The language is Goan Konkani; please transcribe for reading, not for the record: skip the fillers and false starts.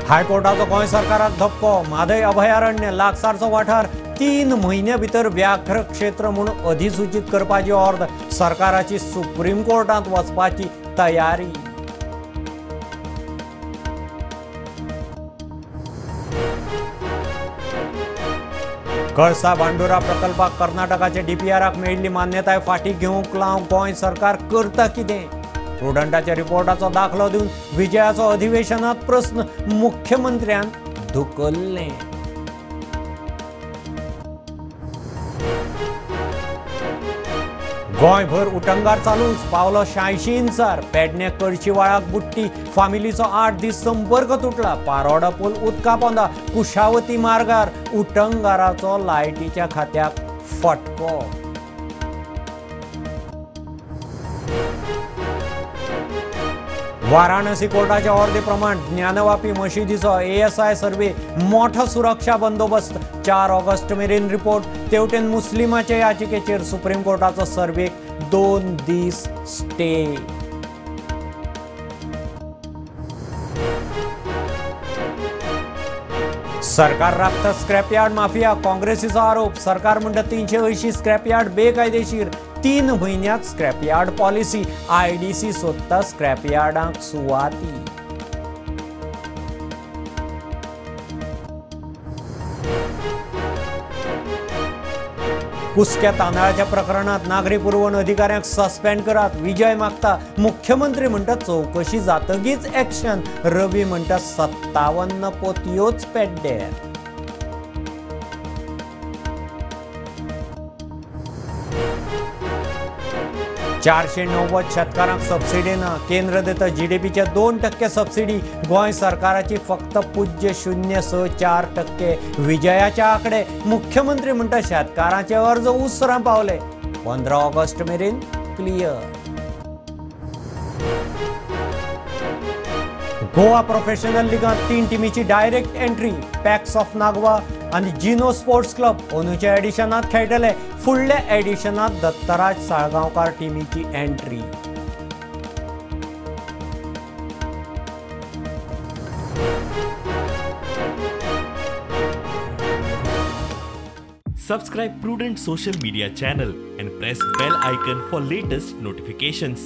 हायकोर्टाचो गोंय सरकाराक धपको. म्हादय अभयारण्य लागसारचो वाठार 3 म्हयन्या भितर व्याघ्र क्षेत्र म्हूण अधिसूचित करपाची ऑर्द. सरकाराची सुप्रीम कोर्टांत वचपाची तयारी. कळसा भांडुरा प्रकल्पाक कर्नाटकाचे डीपीआराक मेळिल्ली मान्यताय फाटीं घेवंक लावंक गोंय सरकार करता कितें? प्रुडंटाच्या रिपोर्टाचो दाखलो दिवन विजयाचो अधिवेशनात प्रस्न मुख्यमंत्र्यान धुकल्लें. गोंयभर उटंगार चालूच. पावलो 86 इंचार. पेडणे कळशीवाळाक बुट्टी. फामिलीचो 8 दीस संपर्क तुटला. पारोडा पूल उदका पोंदा. कुशावती मार्गार उटंगाराचो लायटीच्या खात्याक फटको. वाराणसी कोर्टाच्या ऑर्दे प्रमाण ज्ञानवापी मशिदीचो एएसआय सर्वे. मोठो सुरक्षा बंदोबस्त. 4 ऑगस्ट मेरेन रिपोर्ट. तेवटेन मुस्लिमाचे याचिकेचेर सुप्रीम कोर्टाचो सर्वेक 2 दीस स्टे. सरकार राबता स्क्रॅपयार्ड माफिया. काँग्रेसीचो आरोप. सरकार म्हणटा 380 स्क्रॅपयार्ड बेकायदेशीर. 3 म्हयन्यांत स्क्रॅपयार्ड पॉलिसी. आयडीसी सोदता स्क्रॅपयार्डांक सुवाती. कुस्क्या तांदळाच्या प्रकरणात नागरी पुरवण अधिकाऱ्यांक सस्पेंड करात. विजय मागता. मुख्यमंत्री म्हणटा चवकशी जातगीच ऍक्शन. रवी म्हणटा 57 पोतयोच पेड्डेर. 490 शेतकारांक सबसिडी ना. केंद्र दिता जीडीपीच्या 2% सबसिडी. गोंय सरकाराची फक्त 0.064%. विजयाचे आंकडे. मुख्यमंत्री म्हणटा शेतकारांचे अर्ज उसरां पावले. 15 ऑगस्ट मेरेन क्लियर. गोवा प्रोफेशनल लिगांत 3 टिमीची direct entry. Pax of Nagoa आनी जिनो स्पोर्ट्स क्लब अंदूच्या एडिशनात खेळटले. फुडल्या एडिशनात Dattaraj Salgaonkar टिमीची entry. Subscribe Prudent social media channel and press bell icon for latest notifications.